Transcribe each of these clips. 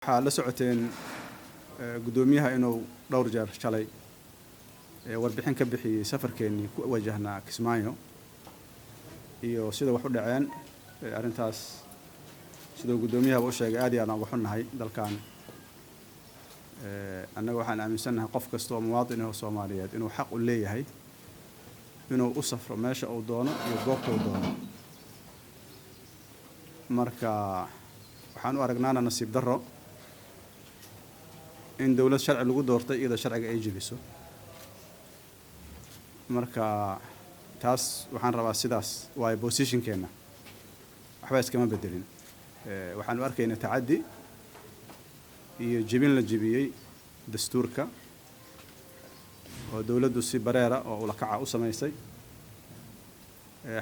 Waxaa la socoteen guddoomiyaha inuu dhowr jeer shalay warbixin ka bixiyey safarkeennii ku wajahnaa Kismaayo iyo sida wax u dhaceen. Arrintaas, siduu guddoomiyahaba u sheegay, aad iyo aad aan uga xunnahay. Dalkan annaga waxaan aaminsannahay qof kasta oo muwaadin ah oo Soomaaliyeed inuu xaq u leeyahay inuu u safro meesha uu doono iyo goobta uu doono. Marka waxaan u aragnaana nasiib darro in dowlad sharci lagu doortay iyadoo sharciga ay jebiso. Marka taas waxaan rabaa, sidaas waayo positionkeenna waxba iskama bedelin. Waxaan u arkaynaa tacaddi iyo jebin la jebiyey dastuurka oo dowladdu si bareera oo ulakaca u samaysay,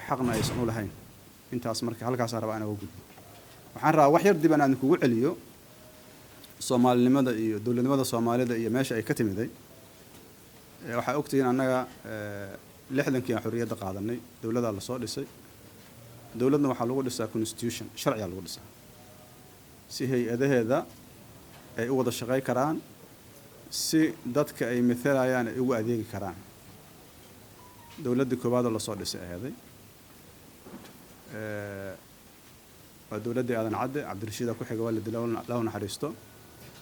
xaqna aysan u lahayn intaas. Marka halkaasaan rabaa inaan uga gudbo. Waxaan rabaa wax yar dib aan kugu celiyo Soomaalinimada iyo dowladnimada Soomaalida iyo meesha ay ka timiday. Waxaa ogtihiin annaga 60kii aan xorriyadda qaadanay, dowladdaa lasoo dhisay. Dowladna waxaa lagu dhisaa constitution, sharcigaa lagu dhisaa si hay-adaheeda ay u wada shaqey karaan, si dadka ay methelayaan ay ugu adeegi karaan. Dowladdii koowaadoo lasoo dhisay aheeday waa dowladdii Aadan Cadde. Cabdirashiida ku xiga, waa la dilay, lahu naxariisto.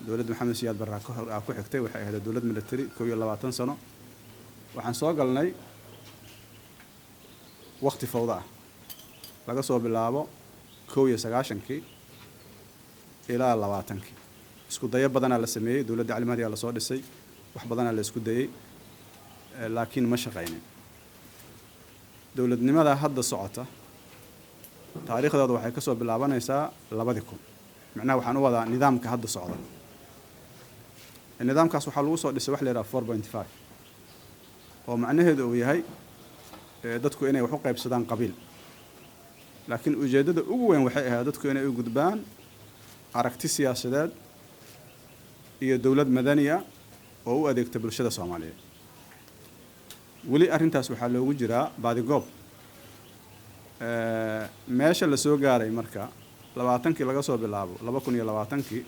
Dowladda Maxamed Siyaad Barraa ku xigtay, waxay ahayd dowlad military, 21 sano. Waxaan soo galnay waqti fawda ah, laga soo bilaabo 91kii ilaa 20kii. Isku dayo badanaa la sameeyey. Dowladda Cali Mahdiyaa lasoo dhisay, wax badanaa la isku dayey, laakiin ma shaqaynin. Dowladnimada hadda socota taariikhdooda waxay ka soo bilaabanaysaa 2000. Macnaha waxaan u wadaa nidaamka hadda socda. Nidaamkaas waxaa lagu soo dhisay wax la yidhaha 4.5, oo macnaheedu uu yahay dadku inay wax u qaybsadaan qabiil, laakiin ujeeddada ugu weyn waxay ahayd dadku inay u gudbaan aragti siyaasadeed iyo dowlad madaniya oo u adeegta bulshada Soomaaliyeed. Weli arrintaas waxaa loogu jiraa baadigoob. Meesha la soo gaaray marka 20kii laga soo bilaabo, 2020kii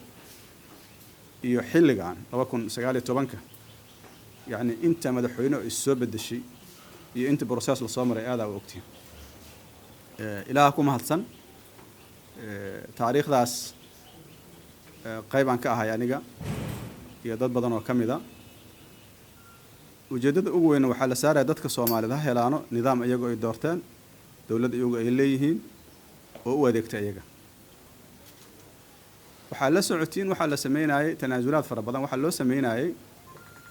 iyo xilligan 2019ka, yacni inta madaxweyne oo is soo bedeshay iyo inta process lasoo maray aadaa u ogtihin. Ilaah ku mahadsan, taariikhdaas qaybaan ka ahay aniga iyo dad badan oo ka mid a. Ujeeddada ugu weyna waxaa la saaraya dadka Soomaaliyed ha helaano nidaam iyagu ay doorteen, dowlad iyagu ay leeyihiin oo u adeegta iyaga. Waxaa la socotiin waxaa la sameynayay tanaasulaad fara badan. Waxaa loo sameynayay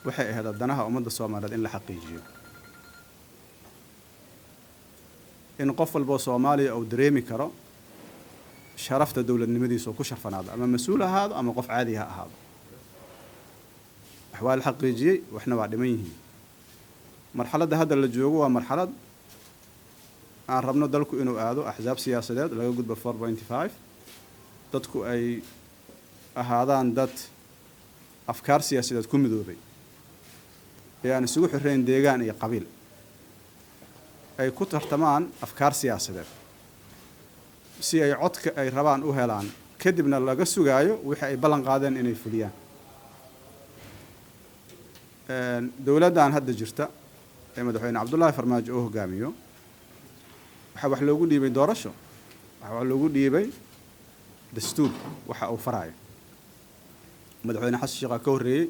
waxay ahayd danaha ummadda Soomaaliyeed in la xaqiijiyo, in qof walboo Soomaaliya uu dareemi karo sharafta dowladnimadiisa oo ku sharfanaado, ama mas-uul ahaado ama qof caadi ha ahaado. Wax waa la xaqiijiyey, waxna waa dhiman yihiin. Marxaladda hadda la joogo waa marxalad aan rabno dalku inuu aado axsaab siyaasadeed, laga gudbo 4.5, dadku ay ahaadaan dad afkaar siyaasadeed ku midoobay ee aan isugu xirrayn deegaan iyo qabiil, ay ku tartamaan afkaar siyaasadeed si ay codka ay rabaan u helaan, kadibna laga sugaayo wixii ay ballan qaadeen inay fuliyaan. Dowladdan hadda jirta ee madaxweyne Cabdullaahi Farmaajo uu hogaamiyo waxaa wax loogu dhiibay doorasho, waxaa wax loogu dhiibay dastuur waxa uu faraayo. Madaxweyne Xasan Sheekh ka horreeyey,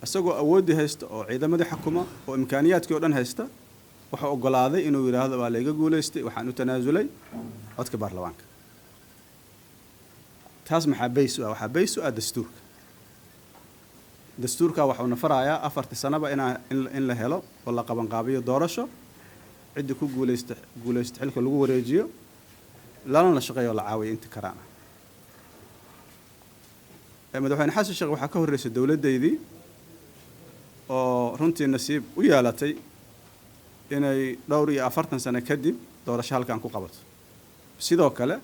isagoo awooddii haysta oo ciidamadii xakuma oo imkaaniyaadkii o dhan haysta, wuxuu oggolaaday inuu yidhaahdo: "Waa layga guulaystay, waxaan u tanaasulay codka baarlamaanka." Taas maxaa bays u ah? Waxaa bays u ah dastuurka. Dastuurka waxuuna farayaa afartii sanaba inaa in la helo oo la qabanqaabiyo doorasho, ciddii ku guulaysta guulaysta xilka lagu wareejiyo, lana la shaqeeyo oo la caawiyo inta karaan ah. Madaxweyne Xasan Sheekh waxaa ka horreysay dowladdeydii oo runtii nasiib u yeelatay inay dhowr iyo afartan sano kadib doorasho halkan ku qabato. Sidoo kale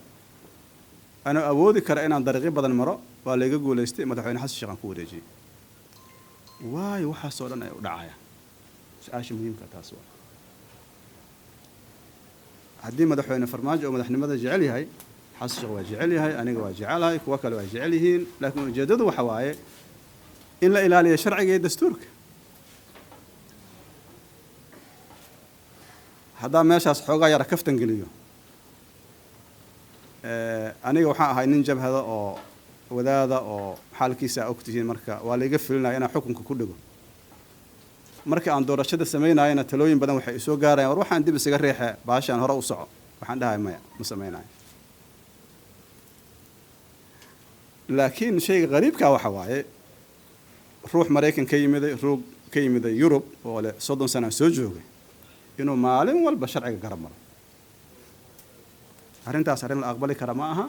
anoo awoodi kara inaan dariiqyo badan maro, waa layga guulaystay, madaxweyne Xasan Sheekh aan ku wareejiyey. Waayo waxaasoo dhan ay u dhacayaan? Su-aasha muhiimka taas waa. Haddii madaxweyne Farmaajo oo madaxnimada jecel yahay Xasan Sheekh waa jecel yahay, aniga waa jecelahay, kuwo kale waa jecel yihiin, laakiin ujeeddadu waxa waaye in la ilaaliyo sharciga iyo dastuurka. Haddaa meeshaas xoogaa yara kaftan geliyo, aniga waxaan ahay nin jabhada oo wadaada oo xaalkiisa aa ogtihiin, marka waa laiga filinaya inaan xukunka ku dhigo. Marka aan doorashada samaynayana talooyin badan waxay isoo gaarayaan, war waxaan dib isaga riixe, baashaan hore u soco. Waxaan dhahay maya, ma samaynayo. Laakiin shayga qariibkaa waxa waaye, ruux Maraykan ka yimiday, ruux ka yimiday Yurub oo leh 30 sana soo joogay, inuu maalin walba sharciga garab maro. Arrintaas arrin la aqbali kara ma aha.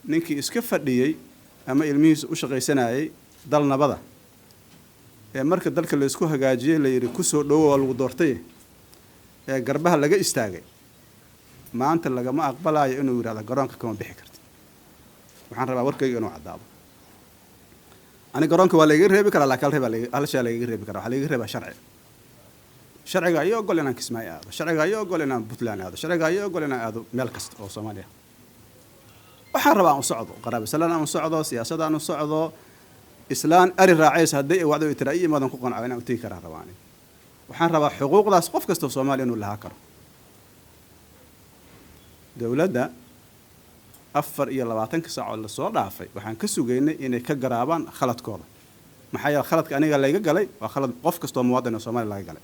Ninkii iska fadhiyey ama ilmihiisa u shaqaysanayay dal nabada ee marka dalka laysku hagaajiyey la yidhi kusoo dhowo, waa lagu doortay, ee garbaha laga istaagay, maanta lagama aqbalayo inuu yidhahdo garoonka kama bixi kartid. Waxaan rabaa warkayga inuu caddaado. Ani garoonka waa laiga reebi karaa, laakiin hal shay lagaga reebi karaa, waxaa laiga reebaa sharci. Sharciga ayaa ogol inaan Kismaayo aado, sharciga ayaa ogol inaan Puntland aado, sharciga ayaa ogol inaan aado meel kasta oo Soomaaliya. Waxaan rabaa aan u socdo, qaraabisalaan aan u socdo, siyaasad aan u socdo, islaan ari raacaysa hadday wacdo tira i imaadan ku qanco inaan u tegi karaan rabaa. Aniga waxaan rabaa xuquuqdaas qof kasta oo Soomaaliya inuu lahaa karo. Dowladda 24-ka saac oo lasoo dhaafay waxaan ka sugaynay inay ka garaabaan khaladkooda. Maxaa yeele khaladka aniga layga galay waa khalad qof kastoo muwaadin oo Soomaaliya laga galay.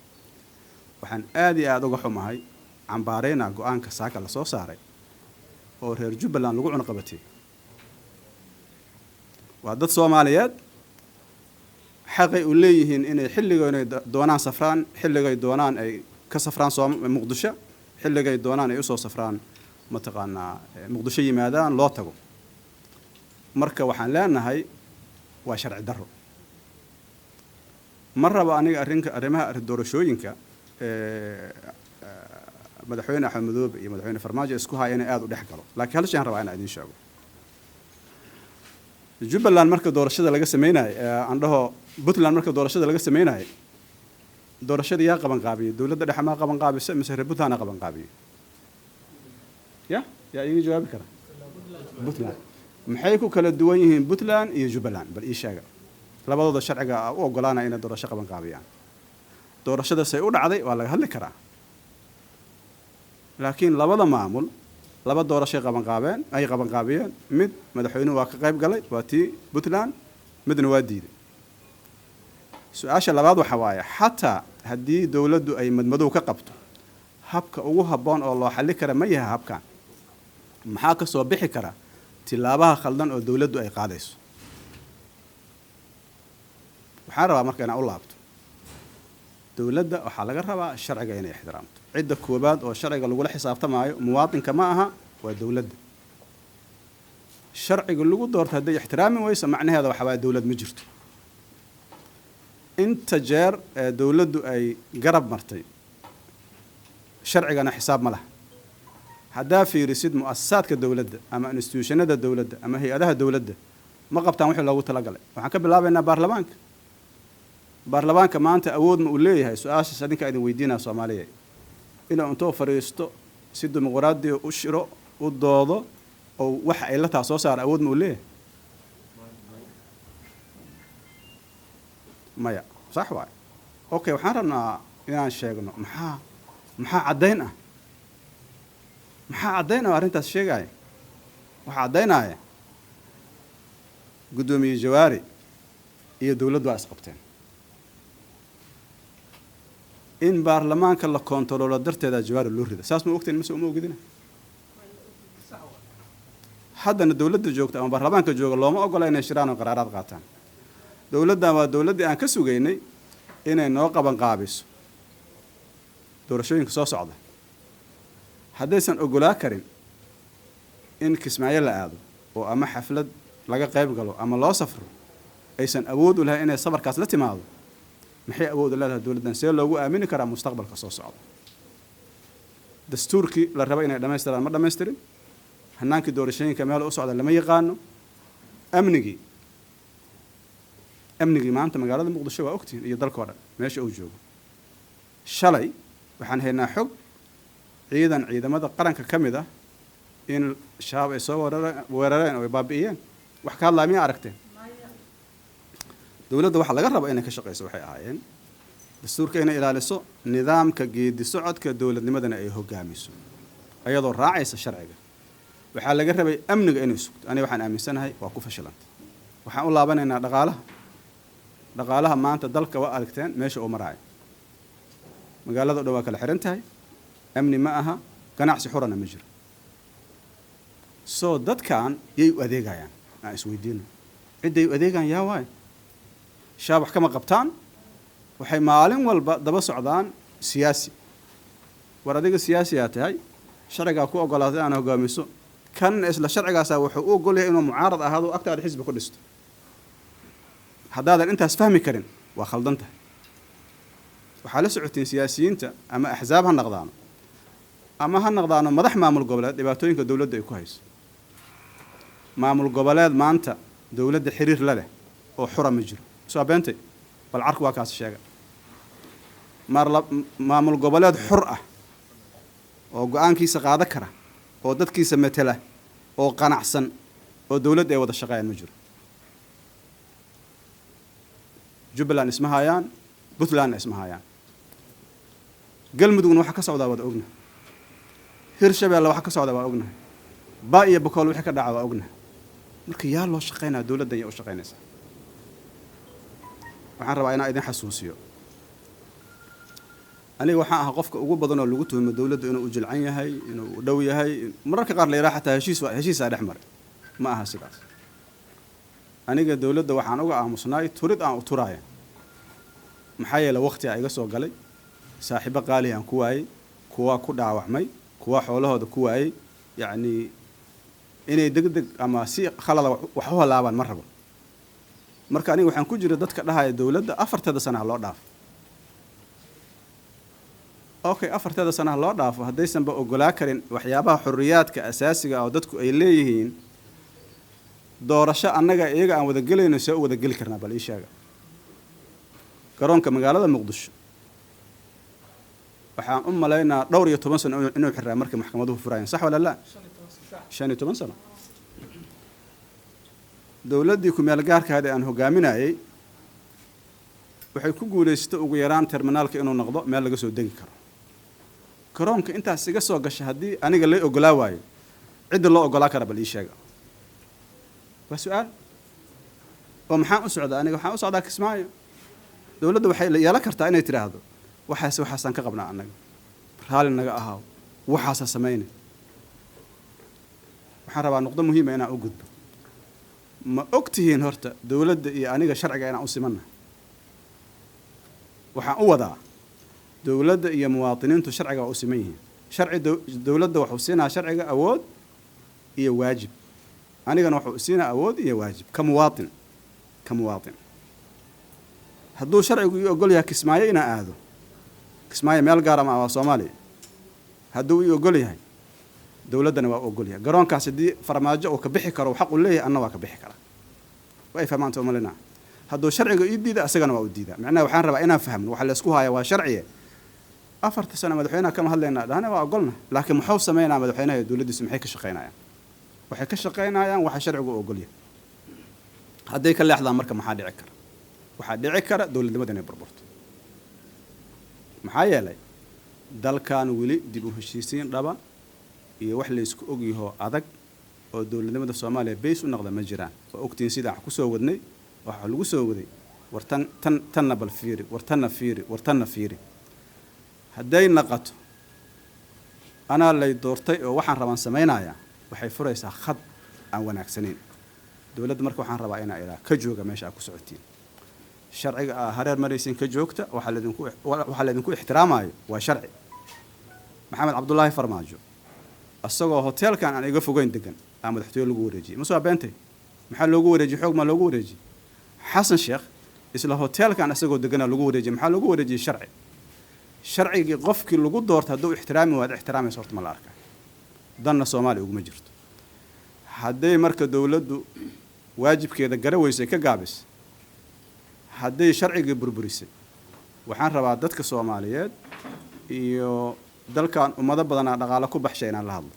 Waxaan aad iyo aada uga xumahay, cambaareyna go-aanka saaka lasoo saaray oo reer Jubbaland lagu cunaqabatay. Waa dad Soomaaliyeed, xaqay u leeyihiin inay xilligoonay doonaan safraan, xilligay doonaan ay ka safraan soo Muqdisho, xilligay doonaan ay usoo safraan, mataqaanaa, Muqdisho yimaadaan, loo tago. Marka waxaan leenahay waa sharci darro. Ma rabo aniga arrinka arrimaha doorashooyinka madaxweyne Axmed Madoobe iyo madaxweyne Farmaajo isku haya inay aada u dhex galo, laakiin hal shay aan rabaa inaan idiin sheego. Jubbaland marka doorashada laga sameynayo, aan dhaho Puntland marka doorashada laga sameynayo, doorashada yaa qaban qaabiyey? Dowladda dhexe maa qaban qaabisa mise reer Puntland qaban qaabiyey? Ya yaa iiga jawaabi kara? Puntland maxay ku kala duwan yihiin Puntland iyo Jubbaland? Bal ii sheega. Labadooda sharciga u ogolaanaya inay doorasho qaban qaabiyaan. Doorashada say u dhacday waa laga hadli karaa, laakiin labada maamul laba doorashay qaban qaabeen, ay qaban qaabiyeen. Mid madaxweynuhu waa ka qayb galay, waa tii Puntland, midna waa diiday. Su-aasha labaad waxa waaye, xataa haddii dowladdu ay madmadow ka qabto, habka ugu habboon oo loo xalli kara ma yahay habkan? Maxaa ka soo bixi kara tilaabaha khaldan oo dowladdu ay qaadayso? Waxaan rabaa marka inaan u laabto dowladda. Waxaa laga rabaa sharciga inay ixtiraamto. Cidda koowaad oo sharciga lagula xisaabtamaayo muwaadinka ma aha, waa dowladda. Sharciga lagu doorto hadday ixtiraami weyso, macnaheeda waxa waaye dowlad ma jirto. Inta jeer ee dowladdu ay garab martay sharcigana xisaab ma laha. Haddaa fiirisid mu'asasaadka dowladda ama institutionada dowladda ama hay-adaha dowladda, ma qabtaan wixii loogu talagalay. Waxaan ka bilaabaynaa baarlamaanka. Baarlamaanka maanta awood ma uu leeyahay? Su-aashaas adinkaa idin weydiinaya Soomaaliya. Inuu intuu fadhiisto si dimuqraadiya u shiro, u doodo oo waxa ay la taa soo saara, awood ma uu leeyahay? Maya, sax waay. Okay, waxaan rabnaa inaan sheegno maxaa caddayn ah, maxaa caddayn ah arrintaas sheegaya. Waxaa caddaynaya guddoomiye Jawaari iyo dowladdu waa isqabteen. In baarlamaanka la koontaroolo darteeda Jawaari loo rida, saas ma ogteen mise uma ogidina? Haddana dowladda joogta ama baarlamaanka jooga looma ogola inay shiraan oo qaraaraad qaataan. Dowladdan waa dowladdii aan ka sugaynay inay noo qaban qaabiso doorashooyinka soo socda. Haddaysan ogolaa karin in Kismaayo la aado oo ama xaflad laga qayb galo ama loo safro, aysan awood u lahayn inay safarkaas la timaado, maxay awood u leedahay dowladdan? See loogu aamini karaa mustaqbalka soo socda? Dastuurkii la raba inay dhammaystiraan ma dhammaystirin. Hanaankii doorashooyinka meel u socda lama yaqaano. Amnigii maanta magaalada Muqdisho waa ogtihiin iyo dalkao dhan meesha uu joogo. Shalay waxaan haynaa xog ciidan ciidamada qaranka ka mid ah. In Shabaab ay soo weerareen oo ay baabi'iyeen, wax ka hadlaya miyaa aragteen? Dowladda waxaa laga raba inay ka shaqeyso waxay ahaayeen dastuurka inay ilaaliso, nidaamka geedi socodka dowladnimadana ay hogaamiso ayadoo raacaysa sharciga. Waxaa laga rabay amniga inay sugto. Aniga waxaan aaminsanahay waa ku fashilantay. Waxaan u laabanaynaa dhaqaalaha. Dhaqaalaha maanta dalka waa aragteen meesha uu maraayo. Magaalada o dhan waa kala xiran tahay, amni ma aha, ganacsi xurana ma jiro. Soo dadkan yay u adeegayaan? Aan isweydiino, cidday u adeegayaan yaa waayo? Shaab wax kama qabtaan, waxay maalin walba daba socdaan siyaasi. War adiga siyaasiyaa tahay, sharcigaa ku ogolaatay aan hogaamiso. Kan isla sharcigaasaa wuxuu u ogol yahay inuu mucaarad ahaado, agtaada xisbi ku dhisto. Haddaadan intaas fahmi karin, waa khaldan tahay. Waxaa la socotiin siyaasiyiinta, ama axsaab ha naqdaano ama ha naqdaano madax maamul goboleed, dhibaatooyinka dowladda ay ku hayso. Maamul goboleed maanta dowladda xiriir la leh oo xura ma jiro. Soo beentay? Bal carku waa kaas sheega. Maamul goboleed xur ah oo go-aankiisa qaado kara oo dadkiisa matela oo qanacsan oo dowladda ay wada shaqeeyaan ma jiro. Jubbaland isma hayaan, Puntlandna isma hayaan, Galmudugna waxa ka socdaa waad ognahay, Hirshabeelle waxa ka socdaa waa ognahay, Ba iyo Bakool wixii ka dhaca waa ognahay. Marka yaa loo shaqaynaya? Dowladdan yaa u shaqaynaysaa? Waxaan rabaa inaan idin xasuusiyo, aniga waxaan ahaa qofka ugu badan oo lagu tuhmo dowladdu inuu u jilcan yahay, inuu u dhow yahay, mararka qaar la yidhaha xataa heshiis heshiisaa dhex maray. Ma aha sidaas. Aniga dowladda waxaan uga aamusnaay turid aan u turaaya, maxaa yeele waqti a iga soo galay, saaxiibo qaalihi aan ku waayey, kuwaa ku dhaawacmay, kuwaa xoolahooda ku waayey. Yacnii inay deg deg ama si khalada wax u halaabaan ma rabo. Marka aniga waxaan ku jira dadka dhahaya dowladda afarteeda sanaha loo dhaafo. Okay, afarteeda sanaha loo dhaafo haddaysanba ogolaa karin waxyaabaha xorriyaadka asaasiga ah oo dadku ay leeyihiin, doorasho annaga iyaga aan wada gelayno see u wada geli karnaa? Bal ii sheega. Garoonka magaalada Muqdisho waxaan u malaynaa dhowr iyo toban sano inuu xiraa markay maxkamaduhu furaayeen, sax wala la? 15 sano. Dowladdii kumeel gaarkahayd ee aan hogaaminayey waxay ku guulaysatay ugu yaraan terminaalka inuu noqdo meel laga soo degi karo. Garoonka intaas iga soo gasha haddii aniga lay ogolaa waayo, cidda loo ogolaa kara bal ii sheega. Waa su-aal. Oo maxaan u socdaa aniga? Waxaan u socdaa Kismaayo. Dowladda waxay yeelan kartaa inay tidhaahdo waxaas waxaasaan ka qabnaa annaga, raalli naga ahaaw, waxaasa samayna. Waxaan rabaa nuqdo muhiima inaan u gudbo. Ma og tihiin horta dowladda iyo aniga sharciga inaan u simanna? Waxaan u wadaa, dowladda iyo muwaadiniintu sharciga waa u siman yihiin. Sharci dowladda wuxuu siinaa sharciga awood iyo waajib, anigana wuxuu siinaa awood iyo waajib ka muwaatin. Hadduu sharcigu ii ogol yahay Kismaayo inaan aado, Kismaayo meel gaara ma ah, waa Soomaaliya. Hadduu ii ogol yahay, dowladdana waa u ogol yahay. Garoonkaas haddii Farmaajo uu ka bixi karo, xaq u leeyahay, anna waa ka bixi karaa. Way fahmaanta umalina. Hadduu sharciga ii diida, asagana waa u diidaa. Macnaha waxaan rabaa inaan fahmno waxa laysku haya waa sharciye. 4ta sano madaxweynaha kama hadlaynaa, dhahne waa ogolna, laakiin muxuu sameynaa madaxweynaha iyo dowladdiisu? Maxay ka shaqaynayaan? Waxay ka shaqaynayaan waxa sharcigu u ogol yahay. Hadday ka leexdaan marka maxaa dhici kara? Waxaa dhici kara dowladnimada inay burburto. Maxaa yeelay dalkan weli dib u heshiisiin dhaba iyo wax laysku ogyahoo adag oo dowladnimada Soomaaliya base u noqda ma jiraan. Waa ogtihiin sidaan wax kusoo wadnay. Waxaa lagu soo waday, war tan tan tanna bal fiiri, war tanna fiiri, war tanna fiiri. Hadday naqato anaa lay doortay oo waxaan rabaan samaynayaa, waxay furaysaa khad aan wanaagsanayn dowladda. Marka waxaan rabaa inaa idhaa, ka jooga meesha aad ku socotiin. Sharciga aa hareer maraysiin ka joogta. Waxaa laydinku ixtiraamayo waa sharci. Maxamed Cabdullaahi Farmaajo isagoo hoteelkan aan iga fogeyn degan aa madaxtooye lagu wareejiyey. Ma soo beentay? Maxaa loogu wareejiyey? Xoog maa loogu wareejiyey? Xasan Sheekh isla hoteelkan isagoo deganaa lagu wareejiyey. Maxaa loogu wareejiyey? Sharci. Sharcigii qofkii lagu doorta hadduu ixtiraami waad ixtiraamaysa horta ma la arkaa. Danna Soomaaliya uguma jirto. Hadday marka dowladdu waajibkeeda gara weysay, ka gaabis, hadday sharcigii burburisay, waxaan rabaa dadka Soomaaliyeed iyo dalkan ummado badanaa dhaqaalo ku baxshay inaan la hadlo.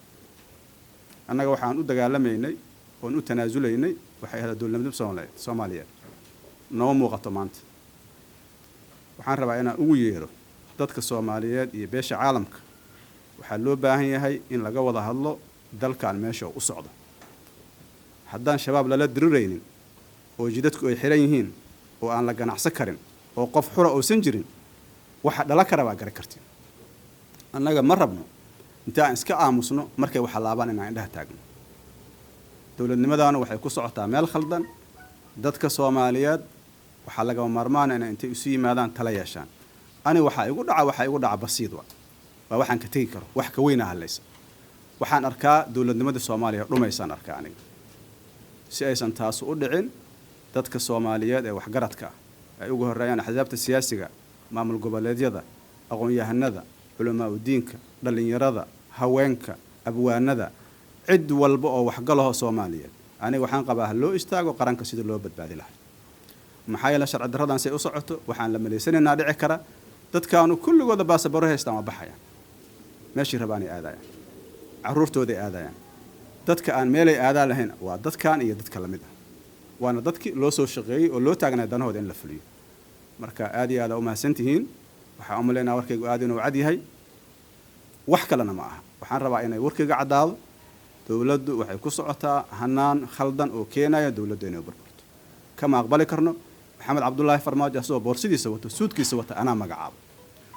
Annaga waxaan u dagaalamaynay oon u tanaasulaynay waxay ahayd dowladnimada Soomaaliyeed. Nooma muuqato maanta. Waxaan rabaa inaan ugu yeero dadka Soomaaliyeed iyo beesha caalamka. Waxaa loo baahan yahay in laga wada hadlo dalkan meesha u socdo. Haddaan Shabaab lala diriraynin oo jidadku ay xiran yihiin oo aan la ganacsan karin oo qof xura uusan jirin, waxa dhala kara baa gari karti. Annaga ma rabno inta aan iska aamusno markay wax laabaan inaan indhaha taagno. Dowladnimadaana waxay ku socotaa meel khaldan. Dadka Soomaaliyeed waxaa lagama maarmaana inay intay isu yimaadaan tala yeeshaan. Ani waxaa igu dhaca, waxaa igu dhaca basiid wa waa waxaan ka tegi karo, wax ka weynaa hadlaysa. Waxaan arkaa dowladnimada Soomaaliya dhumaysaan arkaa aniga. Si aysan taasu u dhicin, dadka Soomaaliyeed ee waxgaradka ah, ay ugu horreeyaan axsaabta siyaasiga, maamul goboleedyada, aqoon-yahanada, culamaa udiinka, dhallinyarada, haweenka, abwaanada, cid walba oo waxgalaho Soomaaliyeed, aniga waxaan qabaa ha loo istaago qaranka sidii loo badbaadi lahaa. Maxaa yeele, sharci darradan say u socoto waxaan la malaysanaynaa dhici kara dadkaanu kulligooda baasabaro haystaan, waa baxayaan, meeshii rabaanay aadayaan, carruurtooday aadayaan. Dadka aan meelay aadaan lahayn waa dadkan iyo dadka lamid ah, waana dadkii loo soo shaqeeyey oo loo taagnaa danahooda in la fuliyo. Marka aad iyo aad aa umahadsan tihiin. Waxaan umalaynaa warkaygu aad inuu cad yahay, wax kalena ma aha. Waxaan rabaa inay warkayga caddaado. Dowladdu waxay ku socotaa hanaan khaldan oo keenaya dowladdu inay burburto. Kama aqbali karno Maxamed Cabdulaahi Farmaajo asagoo boorsidiisa wato, suudkiisa wata, anaa magacaabo,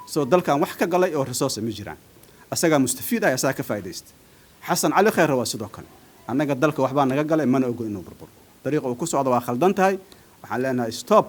soo dalkan wax ka galay oo resource ma jiraan. Asagaa mustafiid ah, asagaa ka faa'iidaysta. Xasan Cali Khayre waa sidoo kale. Annaga dalka waxbaa naga galay, mana ogo inuu burburo. Dariiqa uu ku socdo waa khaldan tahay. Waxaan leenahay stop.